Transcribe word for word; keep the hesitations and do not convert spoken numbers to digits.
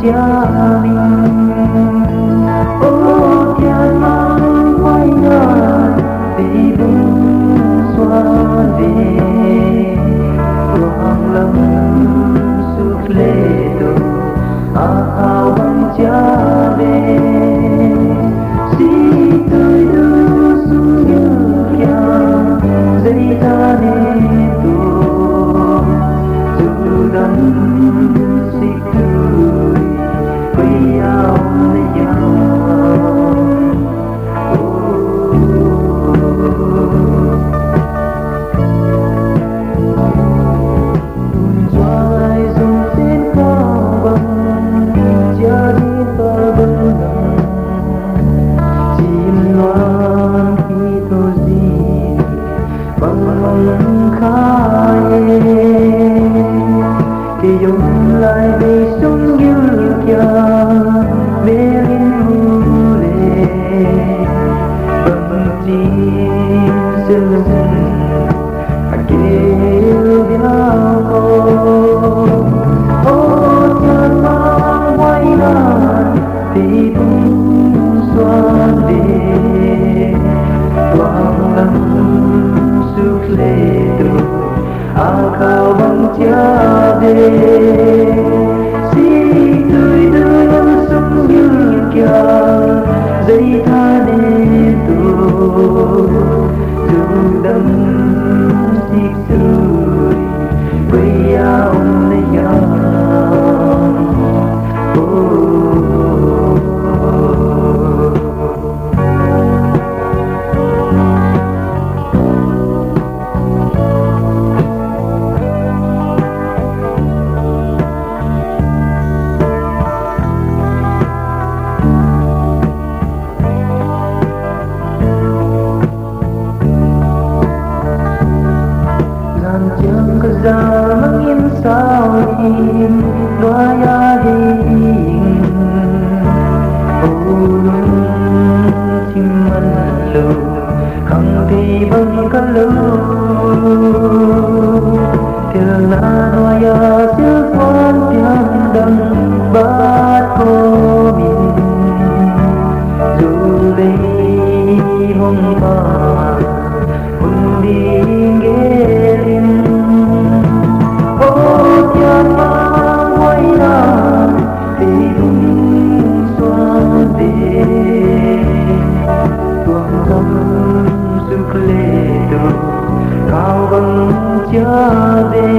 chiam ing. O Thiangmang huai na, tei bung suan ding, tuang lam suk le tu, a khau bang chiam ding. Siktui tu sung gil kia, zei ta ne tu, tu dam siktui, koi a om le ya. Tun zuai zong ten ka bang, chia din ka bang dang, chin luan ki to zi, bang bang khai e. Kei om lai bei sung gil kia, mel in mu le, bang chin se lung. A gil dia ko, o Thiangmang huai na, tei bung suan ding, tuang lam suk le tu, a khau bang chiam ding. Siktui tu sung gil kia, zei ta ne tu, tu dam sik tui, koi a om le ya. Oh, oh, oh, oh. Zan chiang ka za mangin sau in, nuai a hing, o lungthim man lou, khang thei bang ka lou. Thil na nuai a silhkuan piang dang bat kawm in, zu lei hong pa hun ding gel in. O Thiangmang huai na, tei bung suan ding, tuang lam suk le tu, khau bang chiam ding.